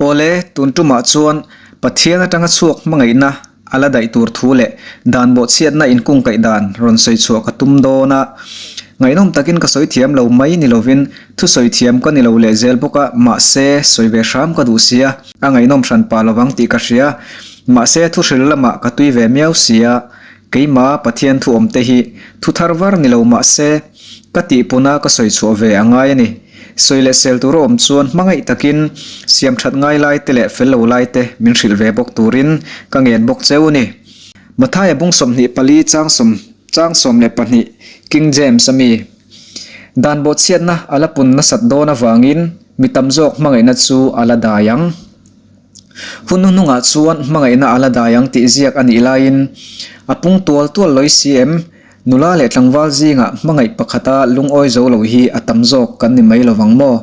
Awle, tun tumah chuan Pathian atanga chhuak hmangaihna a la daih tur thu leh dan bawhchhiatna inkungkaih dan rawn sawi chhuah ka tum dawn a. Ngaihnawm takin ka sawi thiam lo mai ni lovin thu sawi thiam ka ni lo leh zel bawk a, mahse sawi ve hram ka duh sia, a ngaihnawm hran pah lovang tih ka hria. Mahse thu hril lamah ka tui ve miau sia, keima Pathian thu awm te hi thu thar var ni lo mahse ka tih puna ka sawi chhuah ve a ngai a ni. Sawi leh sel tur a awm chuan hmangaih takin siam that ngai lai te leh fel lo lai te min hrilh ve bawk turin ka ngen bawk cheu a ni. Mathaia bung 24 chang sawm chang 12 King James a mi. Dan bawhchhiatna a la pun nasat dawn avangin mi tam zawk hmangaihna chu a la dai ang. Hun hnuhnungah chuan hmangaihna a la dai ang tih ziak a nih laiin a pung tual tual lawi si em? Nula leh tlangval zingah hmangaih pakhata lungawi zo lo hi a tam zawk kan ni mai lovang maw?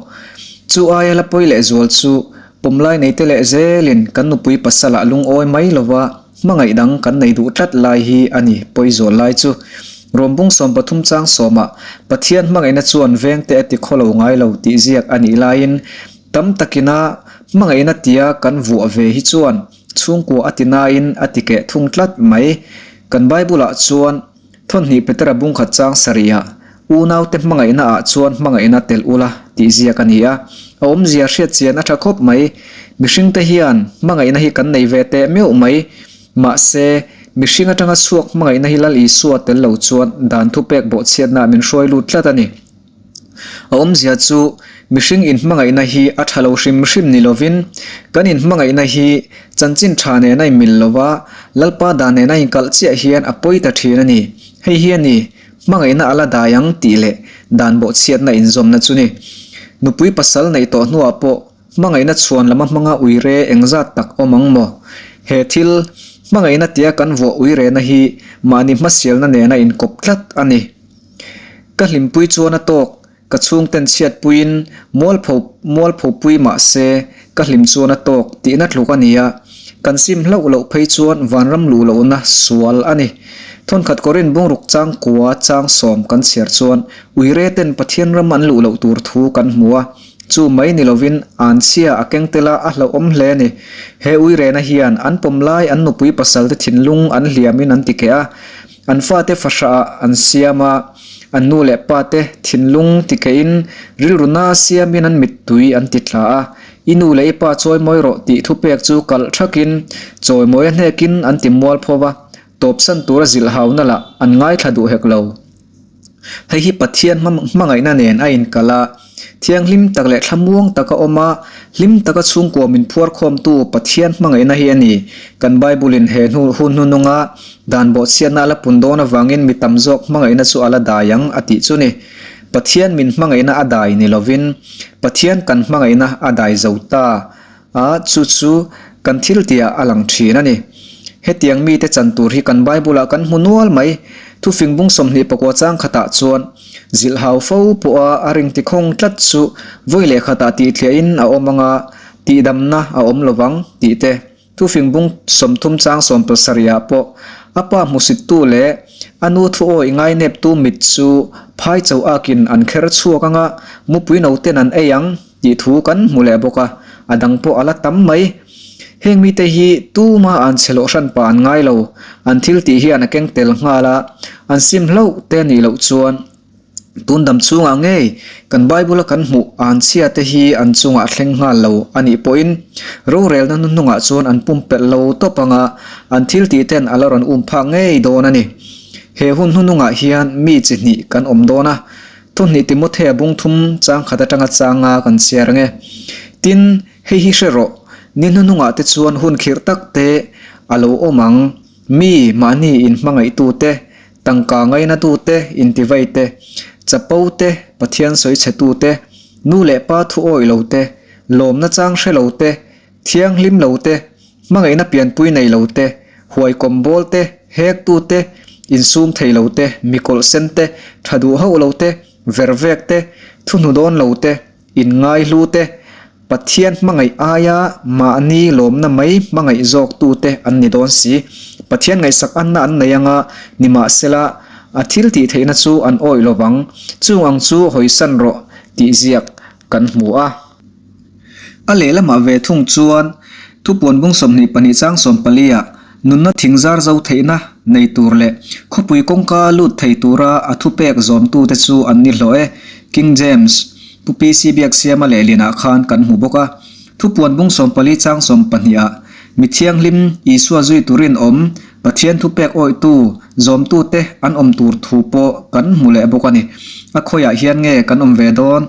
Chu aia la pawi leh zual chu pawmlai neite leh zelin kan nupui pasalah lungawi mai lova hmangaih dang kan nei duh tlat lai hi a ni pawi zual lai chu. Rawmbung 13 chang sawmah Pathian hmangaihna chuan vengte a ti khawlo ngai lo tih ziak a nih laiin tam takina hmangaihna tia kan vuah ve hi chuan Chhungkua a ti nain a ti keh thung tlat mai. Kan Bible-ah chuan Thawnhnih Petera bungkhat chang sarihah, Unaute hmangaihnaah chuan hmangaihna telh ula tih ziak a ni a. A awmzia hriat chian a tha khawp mai. Mihringte hian hmangaihna hi kan nei ve teh meuh mai. Mahse, mihring atanga chhuak hmangaihna hi Lal Isua tel lo chuan dan thupek bawhchhiatnaah min hruai lut tlat a ni. A awmzia chu mihring inhmangaihna hi a tha lo hrim hrim ni lovin kan inhmangaihna hi chanchin tha nen a inmil lova, Lalpa dan nen a inkalh chiah hian a pawi ta thin a ni. Hei hi a ni, hmangaihna a la dai ang tih leh dan bawhchhiatna inzawmna chu ni. Nupui pasal neih tawh hnuah pawh hmangaihna chhuan lama hmanga uire engzat tak awm ang maw? He thil, hmangaihna tia kan vuah uirena hi mahni hmasialna nena inkawp tlat a ni. Ka hlimpui chuan a tawk, ka chhungten chhiatpuiin mualpho mualphopui mah se ka hlim chuan a tawk tihna tluk a ni a, kan sim hlauh loh phei chuan vanram luh lohna sual a ni. Thawnkhat Korin bungruk chang kua chang sawm kan chhiar chuan uire ten Pathian ram an luh loh tur thu kan hmu a, chu mai ni lovin an chhia a keng tel a, a hlauhawm hle a ni. He uirena hian an pawm lai an nupui pasal te thinlung an hliamin an ti keh a, An fate fahrah an siam a, an nu leh pate thinlung tikeihin rilru na siamin an mittui an ti tla a, I nu leh i pa chawimawi rawh tih thupek chu kalh thakin chawimawi a hnekin an ti mual pho va, tawpsan tura zilh hauna lah an ngaithla duh hek lo. Hei hi Pathian hmangaihna nen a inkalh a, thianghlim tak leh thlamuang taka awm a, hlim taka chhungkua min phuar khawmtu Pathian hmangaihna hi a ni. Kan Bible-in he hnu hun hnununga dan bawhchhiatna a la pun dawn avangin mi tam zawk hmangaihna chu a la dai ang a tih chu ni. Pathian min hmangaihna a dai ni lovin Pathian kan hmangaihna a dai zo ta a, chu chu kan thil tihah a lang thin a ni. Hetiang mite chan tur hi kan Bible-ah kan hmu nual mai. Thufing bung 24 chang khatah chuan, Zilhhau fo pawha a ring tikhawng tlat chu vawi leh khatah tihthliahin a awm anga tihdamna a awm lovang tih te. Thufing bung 30 chang 17 ah pawh a pa hmusittu leh a nu thu awi ngaineptu mit chu phai cho akin an kher chhuak anga mupui noten an ei ang. Tih thu kan hmu leh bawk a, a dang pawh a la tam mai. Heng mite hi tuma an chhe loh hran pah an ngai lo, an thil tih hian a keng tel nghal a, an sim hlauh te a nih loh chuan tun dam chhungah ngei kan Bible a kan hmuh an chhia te hi an chungah a thleng nghal lo a nih pawhin rorelna hnuhnungah chuan an pumpelh lo tawp anga an thil tih ten a la rawn um phak ngei dawn a ni. He hun hnuhnungah hian mi chi hnih kan awm dawn a, Thawhnih Timothea bung thum chang khat atanga changa kan chhiar ang e. Tin, hei hi hre rawh, ni hnuhnungah te chuan hun khirh tak te a lo awm ang, mi, mahni inhmangaihtu te, tangka ngainatu te, intivai te, chapo te, Pathian sawichhetu te, nu leh pa thu awih lo te, lawmna chang hre lo te, Thianghlim lo te, hmangaihna pianpui nei lo te, huaikawm bawl te, hektu te, insum thei lo te, mikawlh sen te, tha duh hauh lo te, vervek te, thuhnu dawn lo te, inngaihlu te, Pathian hmangaih aia mahni lawmna mai hmangaih zawktu te an ni dawn si. Pathian ngaihsak anna an nei anga, nimahsela, a thil tih theihna chu an awih lovang, chung ang chu hawisan rawh tih ziak kan hmu a. A lehlamah ve thung chuan thupuan bung 22 chang 14 ah nunna thing zar zo theihna nei tur leh khawpui kawngka lut thei tura a thupek zawmtute chu an ni hlawh e, King James, Pu PC Biaksiama lehlinah khan kan hmu bawk a. Thupuan bung 14 chang 12 ah mi thianghlim Isua zui turin awm Pathian thupek awitu zawmtute an awm tur thu pawh kan hmu leh bawk a ni. A khawiah hian nge kan awm ve dawn?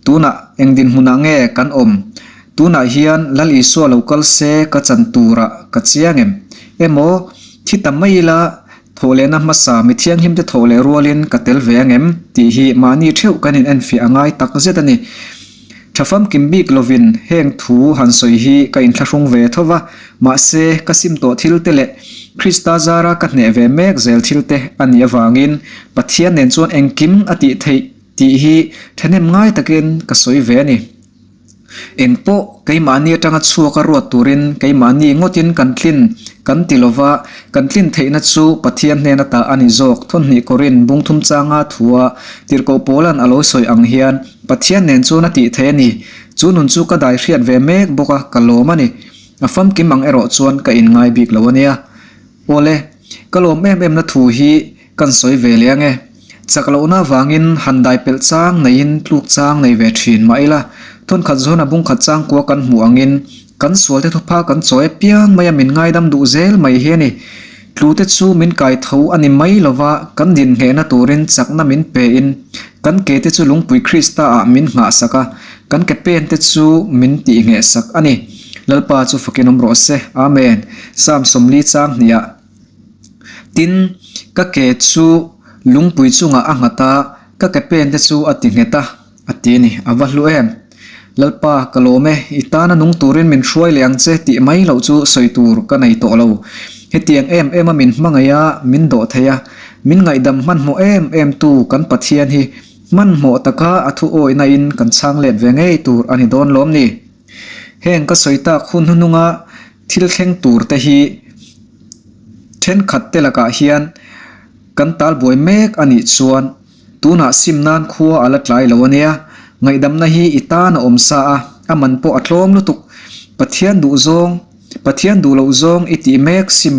Tunah eng dinhmunah nge kan awm? Tunah hian Lal Isua lo kal se ka chan turah ka chiang em? Emaw, thi ta mai ila thawhlehna hmasa mi thianghlimte thawh leh rualin ka tel ve ang em? tih hi mahni theuh kan inenfiah a ngai tak zet a ni. Tha famkim bik lovin heng thu han sawi hi ka inthlahrung ve tho va, mahse ka sim tawh thil te leh Krista zara ka hneh ve mek zel thil te a nih avangin Pathian nen chuan engkim a tih theih Tih hi thahnem ngai takin ka sawi ve a ni. Eng pawh keimahni atanga chhuak a ruat turin keimahni ngawtin kan tlin kan ti lova, kan tlin theihna chu Pathian hnen ata a ni zawk. Thawnhnih Korin bungthum changa thua tirhkoh Paula'n a lo sawi ang hian Pathian nen chuan a tih theih a ni. Chu nun chu ka dai hriat ve mek bawk a, ka lawm a ni. A famkim ang erawh chuan ka inngai bik lo a nia. Awle, ka lawm em emna thu hi Kan sawi ve leh ange. Chak lohna avangin han dai pelh chang neiin tluk chang nei ve thin mah ila, thawnkhat zawna bungkhat changkua kan hmuh angin kan sualte thupha kan chawi apiang maia min ngaidam duh zel mai hi a ni. Tlute chu min kai tho a ni mai lova kan dinhnghehna turin chakna min pein kan ke te chu lungpui Krista ah min nghahsak a, kan ke pen te chu min tihnghehsak a ni. Lalpa chu fakin awm rawh se. Amen. Psalm 40 chang hniah. Tin, ka ke chu lungpui chungah a nghat a, ka ke pen te chu a ti nghet a, a ti a ni. A va hlu em! Lalpa, ka lawm e, i tana nung turin min hruai leh ang che tih mai loh chu sawi tur ka nei tawh lo. Hetiang em em a min hmangaih a, min dawh thei a, min ngaihdam hmanhmawh em em tu kan Pathian hi hmanhmawh taka a thu awihna in kan chhang let ve ngei tur a ni dawn lawm ni? Heng ka sawi tak hun hnuhnunga thil thleng tur te hi thenkhat te lakah hian kan tal buai mek a nih chuan tunah sim nan khua a la tlai lo a nia. Ngaihdamna hi i tan a awm sa a, a man pawh a tlawm lutuk. Pathian duh zawng, Pathian duh loh zawng i tih mek sim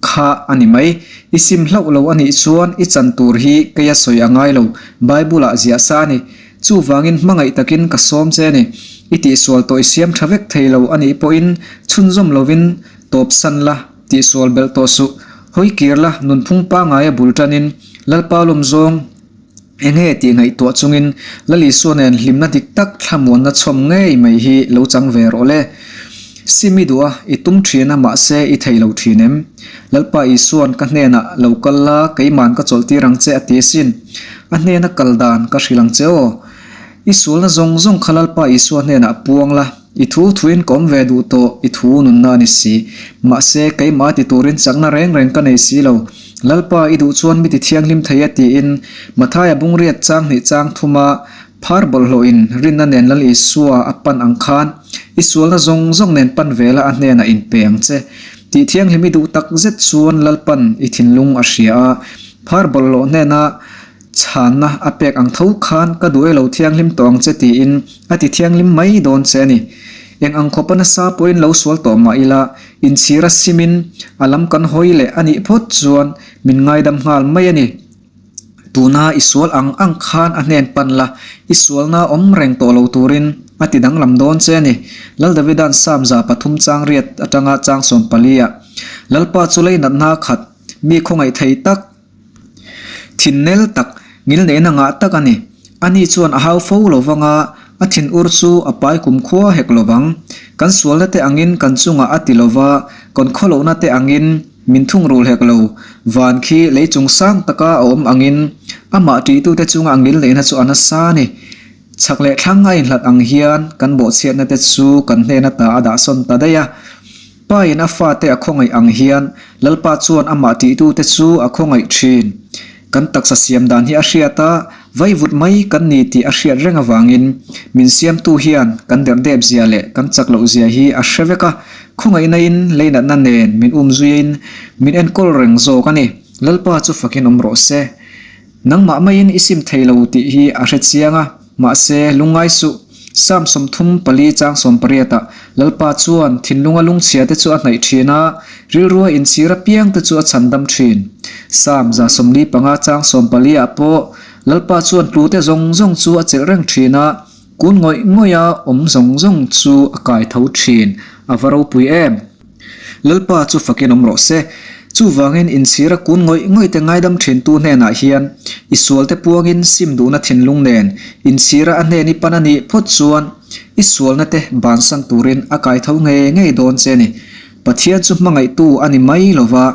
kha a ni mai. I sim hlauh lo a nih chuan i chan tur hi keia sawi a ngai lo, Bible ah ziah sa a ni. Chuvangin hmangaih takin ka sawm che a ni. I tihsual tawh i siam tha vek thei lo a nih pawhin chhunzawm lovin tawp san la, tihsual belh tawh suh. Hawi kir la, nunphung pangaia bul tanin Lalpa lawm zawng. Enge tih ngaihtuah chungin Lal Isua nen hlimna dik tak thlamuanna chhawm ngei mai hi lo chang ve rawh le. Sim i duh a, i tum thin a mahse i thei lo thin em? Lalpa Isua'n ka hnenah lo kal la, keima'n ka chawlhtir ang che a ti asin. A hnena kal dan ka hrilh ang che aw. I sualna zawng zawng kha Lalpa Isua hnenah puang la, i thu thuin ka awm ve duh tawh, i thu nunna a ni si. Mahse keimah ti turin chakna reng reng ka nei si lo. Lalpa i duh chuan mi ti thianghlim thei e tiin Mathaia bungriat chang hnih chang thuma phar bawlhhlawhin rinna nen Lal Isua a pan ang khan i sualna zawng zawng nen pan ve la a hnenah inpe ang che. Tih thianghlim i duh tak zet chuan Lalpan i thinlung a hria a, phar bawlhhlawh hnena chhanna a pek ang tho khan ka duh e lo thianghlim tawh ang che tiin a ti thianghlim mai dawn che a ni. Eng ang khawpa nasa pawhin lo sual tawh mah ila Inchhir a simin a lam kan hawi leh a nih phawt chuan min ngaidam nghal mai a ni. Tuna i sual ang ang khan a hnen pan la, i sualna awm reng tawh lo turin a ti danglam dawn che a ni. Lal Davida'n Psalm 103 chang riat atanga chang 14 ah, Lalpa chu lei natna khat, mi khawngaih thei tak, Thinnel tak, ngilneihna ngah tak a ni. Ani chuan a hau fo lo vang a, a thinur chu a pai kumkhua hek lo vang. Kan sualna te angin kan chungah a ti lo va, kan khawlohna te angin min thungrul hek lo. Van khi lei chung sang taka a awm angin amah ṭihtute chunga ngilneihna chu a nasa a ni. Chhak leh thlang a inhlat ang hian kan bawhchhiatna te chu kan hnen ata a dahsawn ta daih a. Pa in a fate a khawngaih ang hian Lalpa chuan amah tihtute chu a khawngaih thin. Kan taksa siam dan hi a hriat a, vaivut mai kan ni tih a hriat reng avangin min siamtu hian kan derdep zia leh kan chak loh zia hi a hre vek a, khawngaihna in leinatna nen min umzuiin min enkawl reng zawk a ni. Lalpa chu fakin awm rawh se. Nangmah maiin i sim thei lo tih hi a hre chiang a, mahse lungngai suh. Psalm 34 chang 18 ah, Lalpa chuan thinlunga lungchhia te chu a hnaih thin a, rilrua inchhir apiang te chu a chhandam thin. Psalm 145 chang 14 ah pawh, Lalpa chuan tlute zawng zawng chu a chelh reng thin a, kun ngawih ngawih a awm zawng zawng chu a kai tho thin. A va ropui em! Lalpa chu fakin awm rawh se. Chuvangin inchhira kun ngawih ngawih te ngaidam thintu hnenah hian i sualte puangin sim duhna thinlung nen inchhira a hnen i pan a nih phawt chuan i sualna te bansan turin a kaitho ngei ngei dawn che a ni. Pathian chu hmangaihtu a ni mai lova,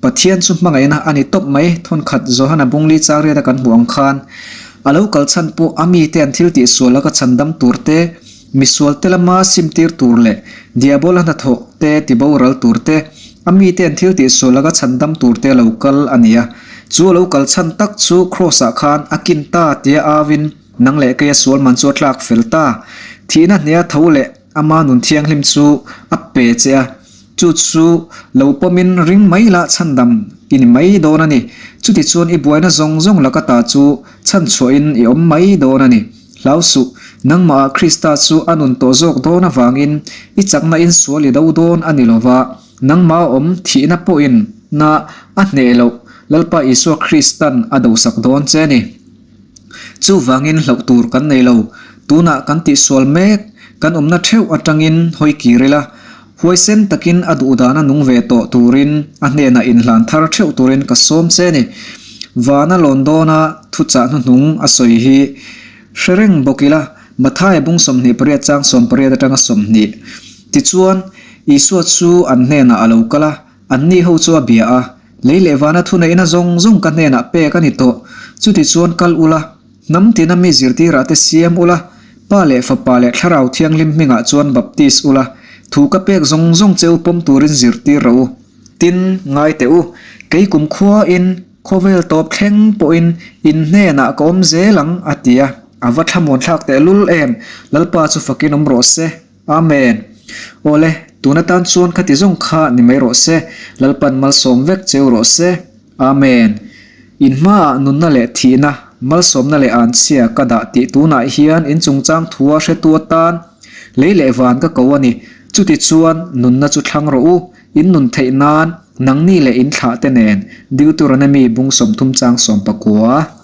Pathian chu hmangaihna a ni tawp mai, thawnkhat Johana Bungli Changriata kan hmuh ang khan, a lo kal chhan pawh a mite an thil tihsual laka chhandam tur te, misual te lama simtir tur leh Diabola hnathawh te tiboral tur te, a mite an thil tihsual laka chhandam tur te a lo kal a ni a. Chu a lo kal chhan tak chu Kraws-ah khan a kin ta tia auin nang leh keia sual man chu a tlak fel ta. Thihna hneha tho leh ama nun thianghlim chu a pe che a. Chu chu lo pawmin ring mai la chhandam i ni mai dawn a ni. Chutichuan i buaina zawng zawng laka ta chu chhanchhuahin i awm mai dawn a ni. Hlau suh, nangmahah Krista chu a nun tawh zawk dawn avangin i chakna in sual i do dawn a ni lova, nangmah awm thihna pawhin na a hneh loh Lalpa Isua Kristan a dosak dawn che a ni. Chuvangin hlauh tur kan nei lo. Tunah kan tihsual mek, kan awmna theuh atangin hawi kir ila, huaisen takin a duhdana nung ve tawh turin a hnenah inhlan thar theuh turin ka sawm che a ni. Vana lawn dawna thuchah hnuhnung a sawi hi hre reng bawk ila, Mathaia bung 28 chang 18 atanga 20. Tichuan, Isua chu an hnenah a lo kal a, Anni ho chu a bia a, Lei leh vana thuneihna zawng zawng ka hnenah pek a ni tawh. Chutichuan kal ula, hnam tina mi zirtirah te siam ula, Pa leh Fapa leh Thlarau Thianghlim hmingah chuan baptis ula, thu ka pek zawng zawng che u pawm turin zirtir rawh u. Tin, ngai teh u, kei kumkhuain, khawvel tawp thleng pawhin in hnenah ka awm zel ang, a ti a. A va thlamuanthlak tehlul em! Lalpa chu fakin awm rawh se. Amen. Awle, tun atan chuan khati zawng kha ni mai rawh se, Lalpan malsawm vek cheu rawh se. Amen. In hmaah nunna leh thihna, malsawmna leh anchhia ka dah tih tunah hian in chungchang thua hretu atan lei leh van ka ko a ni. Chuti chuan nunna chu thlang rawh u, in nun theih nan nangni leh in thlah te nen, Deuteronomy bung 30 chang 19.